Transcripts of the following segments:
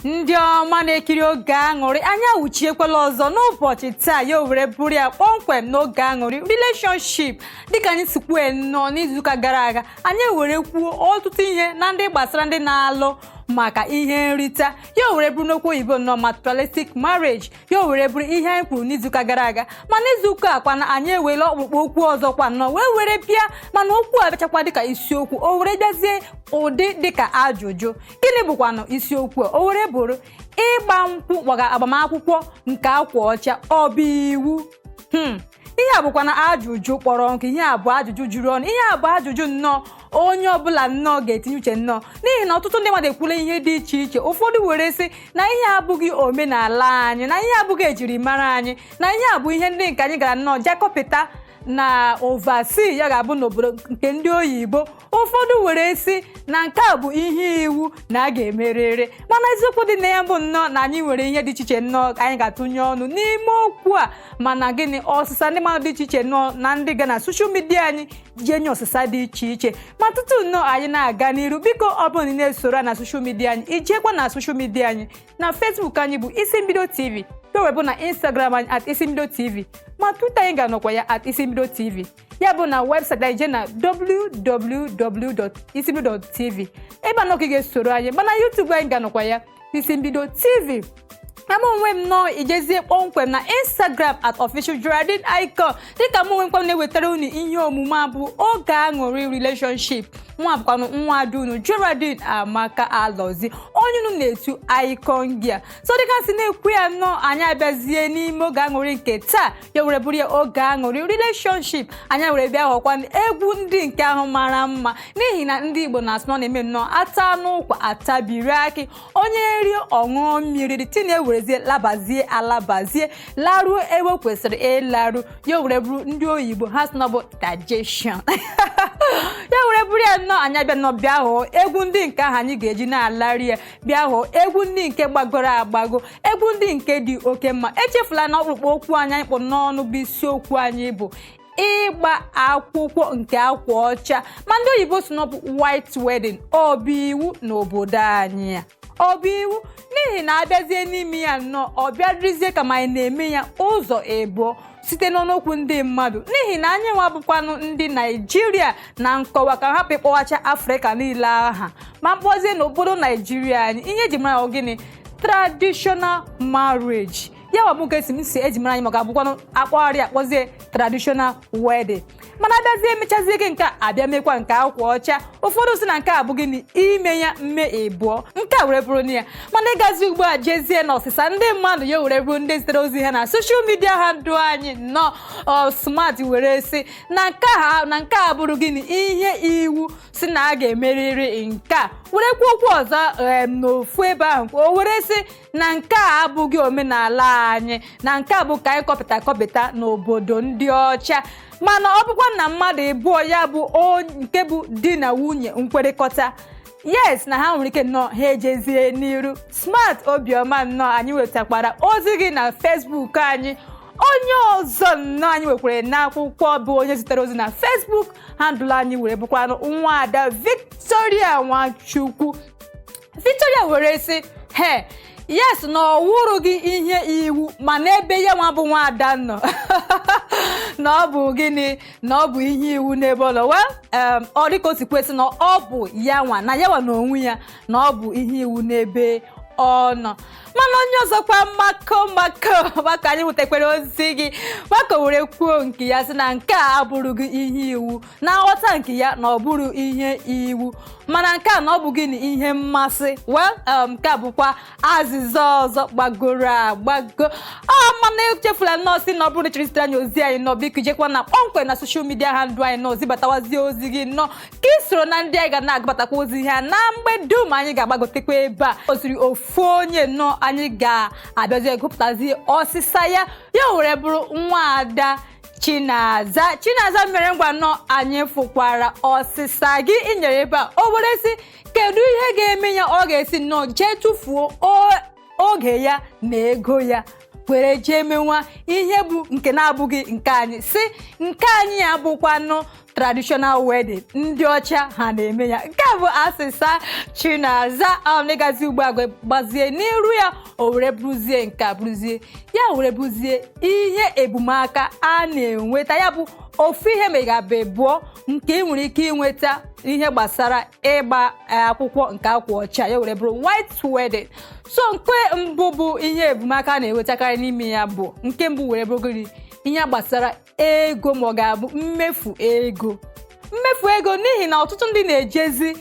Ndị ọma na-ekiri Oge Aṅụrị, anyị awụchiekwala ọzọ n'ụbọchị taa. Ya were bụrụ ya kpọmkwem n'Oge Aṅụrị Relationship. Dịka anyị si kwuo nnọọ n'izuụka gara aga, anyị were kwuo ọtụtụ ihe na ndị gbasara ndị na-alụ maka ihe nrita, ya were bụrụ n'okwu oyibo nnọọ materialistic marriage. Ya were bụrụ ihe anyị kwuru n'izuụka gara aga. Ma n'izuụka a kwana, anyị ewere ọkpụkpọ okwu ọzọ kwa nnọọ wee were bịa. Mana okwu a bịachakwa dịka isiokwu, o were bịazie ụdị dịka ajụjụ. Gịnị bụkwanụ isiokwu a? O were bụrụ ịgba nkwụ maka agbamakwụkwọ nke akwa ọcha, ọ bụ iwu? Ihe a bụkwa na ajụjụ kpọrọ nkụ. Ihe a bụ ajụjụ juru ọnụ. Ihe a bụ ajụjụ nnọọ onye ọbụla nnọọ ga-etinye uche nnọọ, n'ihi na ọtụtụ ndị mmadụ ekwula ihe dị iche iche. Ụfọdụ were sị na ihe abụghị omenala anyị, na ihe abụghị ejirimara anyị, na ihe a bụ ihe ndị nke anyị gara nnọọ jakọpụta na overseas, ya ga-abụ n'obodo nke ndị oyibo. Ụfọdụ were sị na nke a bụ ihe iwu na a ga-emerịrị. Mana eziokwu dị na ya bụ nnọọ na anyị nwere ihe dị iche iche nnọọ anyị ga-atụnye ọnụ n'ime okwu a. Mana gịnị ọsịsa ndị mmadụ dị iche iche nnọọ na ndị ga na social media anyị ji enye ọsịsa dị iche iche? Ma tutu nnọọ anyị na-aga n'iru, biko, ọ bụrụ na ị na-esoro na social media anyị, ijekwa na social media anyị. Na Facebook anyị bụ Isi Mbido TV, bụ na Instagram anyị @IsimbidoTV, ma Twitter anyị ga-anọkwa ya @IsimbidoTV. Ya bụ na webụsaịtị anyị, jee na www.isimbido.tv, ebe anọ ka ị ga-esoro anyị. Mana YouTube anyị ga-anọkwa ya Isi Mbido TV. Ama onwe m nọọ, ijezie kpọmkwem na Instagram @OfficialGeraldineIcon. Dịka m onwe m na-ewetara unu ihe omume a bụ Oge Aṅụrị Relationship, nwa bụkwanụ nwa ada unu, Geraldine Amaka Alọzi, onye unu na-etu Icon Gia. So dịka si na-ekwu ya nnọọ, anyị abịazie n'ime Oge Aṅụrị nke taa, ya were bụrụ ya Oge Aṅụrị Relationship. Anyị were bịa ghọkwa egwu ndị nke ahụ mara mma, n'ihi na ndị Igbo na-asị na ọ na-eme nnọọ ata n'ụkwa atabiri akị, onye rie ọṅụọ mmiri ti na-ewerezie labazie alabazie laruo ebe o kwesịrị ịlarụ. Ya were bụrụ ndị oyibo ha sị na ọ bụ digestion. Ya were bụrụ ya nnọọ, anyị abịa nnọọ bịa hụ egwu ndị nke ahụ anyị ga-eji na-alarị ya, bịa hụ egwu ndị nke gbagoro agbago, egwu ndị nke dị oke mma. Echefula na ọkpụkpọ okwu anyị anyị kpụ n'ọnụ bụ isiokwu anyị bụ ịgba akwụkwọ nke akwa ọcha, ma ndị oyibo si na ọ bụ white wedding, ọ bụ iwu n'obodo anyị a? Ọ bụ iwu? N'ihi na abịazie n'ime ya nnọọ, ọ bịadịzie ka ma anyị na-eme ya ụzọ ịbụọ site n'ọnụokwu ndị mmadụ, n'ihi na anyị nwa bụkwanụ ndị Naijiria na nkọwa ka hapụ ịkpọwacha Afrịka niile aha, ma mkpọzie n'obodo Naijiria anyị, ihe eji mara ọ gịnị? Traditional marriage. Ya wa bụ nke esi m si eji mara anyị, maka abụkwanụ akpọgharị akpọzie traditional wedding. Mana abịazie emechazie gị nke a, abịa mekwa nke akwa ọcha. Ụfọdụ si na nke a bụ gịnị ime ya mme ịbụọ, nke a were bụrụ na ya. Mana ịgazi ugbu a jezie na ọsịsa ndị mmadụ, ya were bụrụ ndị zitere ozi ha na social media ha ndụ anyị nnọọ smart, were sị na nke a, na nke a bụrụ gịnị ihe iwu si na a ga-emerịrị nke a. Were kwuo okwu ọzọ n'ofu ebe ahụ, o were sị na nke a abụghị omenala anyị, na nke a bụ ka anyị kọpịta akọpịta n'obodo ndị ọcha. Mana ọ bụkwa na mmadụ ịbụọ, ya bụ nke bụ di na nwunye, nkwekọrịta, yes, na ha nwere ike nnọọ ha ejezie n'iru. Smart Obiọma nnọọ, anyị wetakwara ozi gị na Facebook anyị. Onye ọzọ nnọọ anyị nwekwara n'akwụkwọ bụ onye zitere ozi na Facebook handle anyị were bụkwanụ nwaada Victoria Nwachukwu. Victoria were sị he yes, na ọ wụrụ gị ihe iwu, ma n'ebe ya nwa bụ nwaada nọ, na ọ bụ gịnị, na ọ bụ ihe iwu n'ebe ọ nọ. Well, ọ dịka o si kwesị na ọ bụ ya nwa na ya nwa n'onwe ya, na ọ bụ ihe iwu n'ebe ọ nọ. Mana onye ọzọkwa, Mako, Mako, Mako, anyị nwetakwara ozi gị. Mako were kwuo nke ya, sị na nke a abụrụ gị ihe iwu na nghọta nke ya, na ọ bụrụ ihe iwu, mana nke a na ọ bụ gịnị ihe mmasị. Well, nke a bụkwa azịza ọzọ gbagoro agbago. Ọ mana echefula nnọọ sị na ọ bụrụ na chọrọ izitere anyị ozi anyị nọ, biko jekwa na kpọmkwem na social media handle anyị nọ, zibatawazie ozi gị nnọọ, ka ị soro na ndị anyị ga na-agụbatakwa ozi ha na mgbe dum anyị ga-agbagotekwa ebe a. Osiri ofu onye nnọọ anyị ga-abịazi gụpụtazie ọsịsa ya, ya were bụrụ nwaada Chinaza. Chinaza mere ngwa nnọọ, anyị fụkwara ọsịsa gị inyere ebe a. O were sị, kedu ihe ga-eme ya ọ ga-esi nnọọ jee tụfuo oge ya na ego ya were jee menwa ihe bụ nke na-abụghị nke anyị? Si nke anyị ya bụkwanụ Traditional wedding ndị ọcha ha na-eme ya. Nke a bụ asịsa Chinaza ọnịgazi ugbu a gbazie n'iru ya, o were bụrụzie nke a bụrụzie ya, were bụrụzie ihe ebumaka a na-enweta. Ya bụ ofu ihe ma ị ga-abụ abụọ nke ị nwere ike inweta ihe gbasara ịgba akwụkwọ nke akwa ọcha, ya were bụrụ white wedding. So nke mbụ bụ ihe ebumaka a na-enwetakarị n'ime ya bụ nke mbụ were bụrụ gịnị? Ihe gbasara ego, ma ọ ga-abụ mmefu ego, mmefu ego, n'ihi na ọtụtụ ndị na-ejezi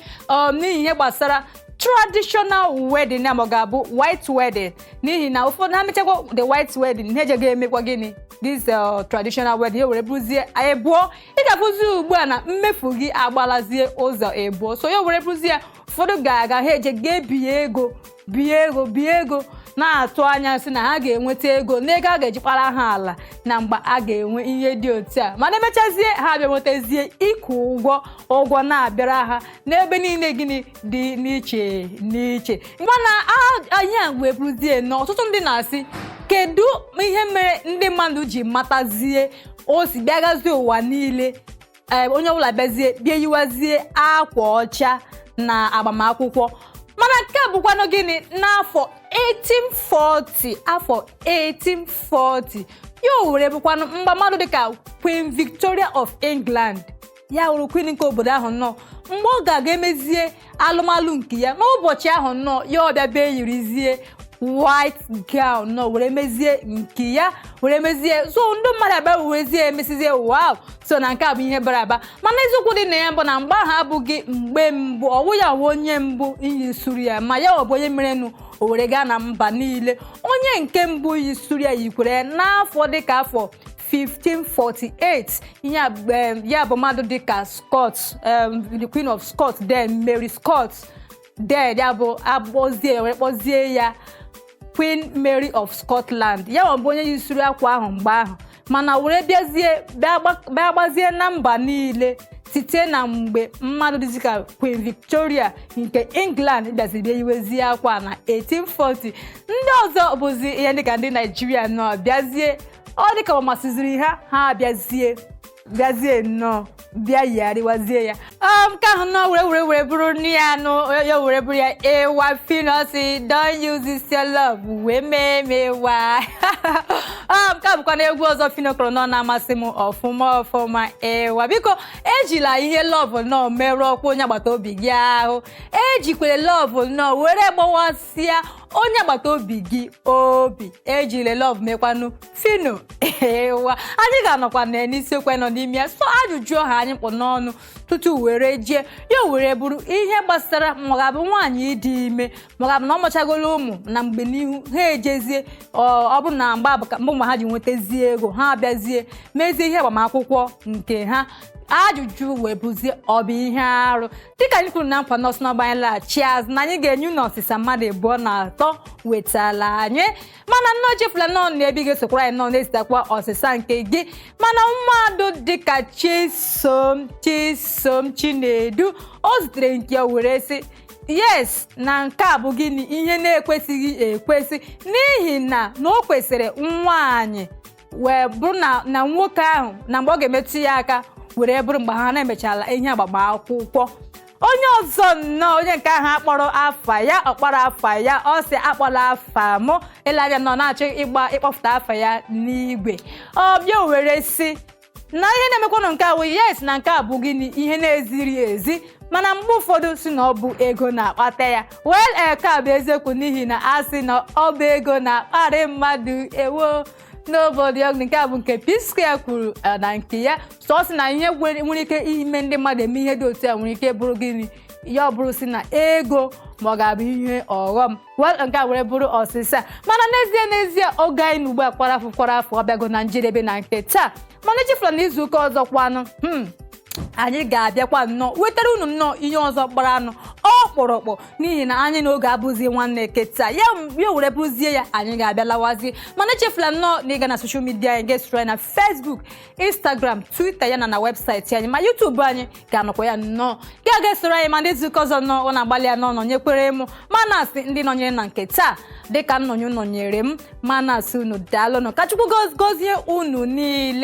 n'ihi ihe gbasara traditional wedding ya, ma ọ ga-abụ white wedding, n'ihi na ụfọdụ ha mechakwa the white wedding, ha ejeghị emekwa gịnị? This traditional wedding. Ya were bụrụzie ebụọ ị ga-afụzi ugbu a na mmefu gị agbalazie ụzọ ebụọ. So ya were bụrụzie ụfọdụ ga-aga, ha eje ga-ebinye ego, bie ego, bie ego, na-atụ anya sị na ha ga-enweta ego n'ego a ga-eji kpara ha ala na mgbe a ga-enwe ihe dị otu a. Mana emechazie, ha bịa nwetazie ịkwụ ụgwọ, ụgwọ na-abịara ha n'ebe niile gịnị dị n'iche n'iche. Mana anyị a wee bụrụzie na ọtụtụ ndị na-asị, kedu ihe mere ndị mmadụ ji matazie o si bịagazie ụwa niile, ee, onye ọbụla bịazie bịa yiwazie akwa ọcha na agbamakwụkwọ? Mana nke a bụkwanụ gịnị? N'afọ 1840, afọ 1840 ya, o were bụkwanụ mgba mmadụ dịka Queen Victoria of England, ya wụrụ queen nke obodo ahụ nnọọ, mgbe ọ ga-aga emezie alụmalụ nke ya n'ụbọchị ahụ nnọọ, ya ọbịa bịa yirizie white gown nọ were mezie nke ya, were mezie. So ndị mmadụ abịa werezie emesizie, wow. So na nke a bụ ihe bara aba. Mana eziokwu dị na ya bụ na mgbe ahụ abụghị mgbe mbụ ọwụ ya wụ onye mbụ iyi suru ya, ma ya ọ bụ onye merenụ o were gaa na mba niile. Onye nke mbụ yi suru ya yikwere ya n'afọ dịka afọ 1548. Ihe a ya bụ mmadụ dịka Scott, the Queen of Scots then, Mary Scott then, ya bụ akpọzie were kpọzie ya Queen Mary of Scotland. Ya bụ onye yisuru akwa ahụ mgbe ahụ, mana were bịazie bịa gbazie na mba niile site na mgbe mmadụ dịka Queen Victoria nke England bịaziri bịa yiwezie akwa na 1840. Ndị ọzọ bụzi ihe dịka ndị Naijiria nọ bịazie, ọ dịka ọ masịziri ha, ha bịazie bịazie nnọọ bịa yigharịwazie ya. Nke ahụ nnọọ were bụrụ nne ya nụ, ya were bụrụ ya ịwa finosi. Don't use this your love wee mee mewa. Nke a bụkwa na egwu ọzọ Phyno kọrọ nọ na-amasị m ọfụma ọfụma. Ịwa, biko ejila ihe love nọọ merụọ ọkwa onye agbata obi gị ahụ. Ejikwere love nọọ were gbawasịa onye agbata obi gị obi. Ejile love mekwanụ Phyno. Ewa, anyị ga-anọkwa na n'isiokwu anyị nọ n'ime ya. So ajụjụ ọha anyị kpụ n'ọnụ tutu were jee ya were bụrụ ihe gbasara ma ọ ga-abụ nwaanyị ịdị ime, ma ọ ga-abụ na ọ mụchagolo ụmụ na mgbe n'ihu ha ejezie, ọ bụrụ na mgbe abụ mbụ mgbe ha ji nwetazie ego, ha abịazie mezie ihe agbamakwụkwọ nke ha. Ajụjụ wee bụzie, ọ bụ ihe arụ? Dịka anyị kwuru na nkwa nọọsụ n'ọgba anyị laghachi azụ na anyị ga-enye unu ọsịsa mmadụ abụọ na atọ wetala anyị. Mana nnọọ echefula nnọọ na ebe ị ga-esokwara anyị nọọ na-ezitakwa ọsịsa nke gị. Mana mmadụ dịka Chisom, Chisom Chinedu, o zitere nke ya were sị yes, na nke a bụ gịnị? Ihe na-ekwesịghị ekwesị, n'ihi na o kwesịrị nwaanyị wee bụrụ na nwoke ahụ na mgbe ọ ga-emetụ ya aka were bụrụ mgbe ha na-emechala ihe agbamakwụkwọ. Onye ọzọ nnọọ, onye nke ahụ akpọrọ afa ya, ọkpọrọ afa ya, ọ sị akpọla afa mụ. Ele anya nọ na-achọ ịgba ịkpọpụta afa ya n'igwe, ọ bịa were sị na ihe na-emekwanụ nke a bụ yes, na nke a bụ gịnị? Ihe na-eziri ezi, mana mgbe ụfọdụ si na ọ bụ ego na-akpata ya. Well, ka bụ eziokwu, n'ihi na a sị na ọ bụ ego na-akparị mmadụ. Ewo n'obodo ya. Nke a bụ nke P-Square kwuru na nke ya. So ọ sị na ihe nwere ike ime ndị mmadụ eme ihe dị otu a nwere ike bụrụ gịnị? Ya ọ bụrụ si na ego, ma ọ ga-abụ ihe ọghọm. Well, nke a were bụrụ ọsịsa. Mana n'ezie n'ezie, oge anyị na ugbu a kwara afọ kwara afọ, ọ bịago na njedebe na nke taa. Mana echefula na izu ụka ọzọ kwanụ, anyị ga-abịakwa nnọọ wetara unu nnọọ ihe ọzọ gbara anụ ọkpụrụkpụ, n'ihi na anyị n'oge abụzi nwanne keta ya ya were bụzie ya, anyị ga-abịa lawazie. Mana echefula nnọọ na ịga na social media anyị, ga-esoro anyị na Facebook, Instagram, Twitter, ya na webụsaịtị anyị, ma YouTube anyị ga-anọkwa ya nnọọ. Gị ga esoro anyị ma ndị izuụka ọzọ nnọọ. Ọ na-agbalị ya nọ nyekwere m, ma na-asị ndị nọnyere na nke taa dịka nnọnye nọnyere m, ma na-asị unu daalụnụ. Ka Chukwu gọzie unu niile.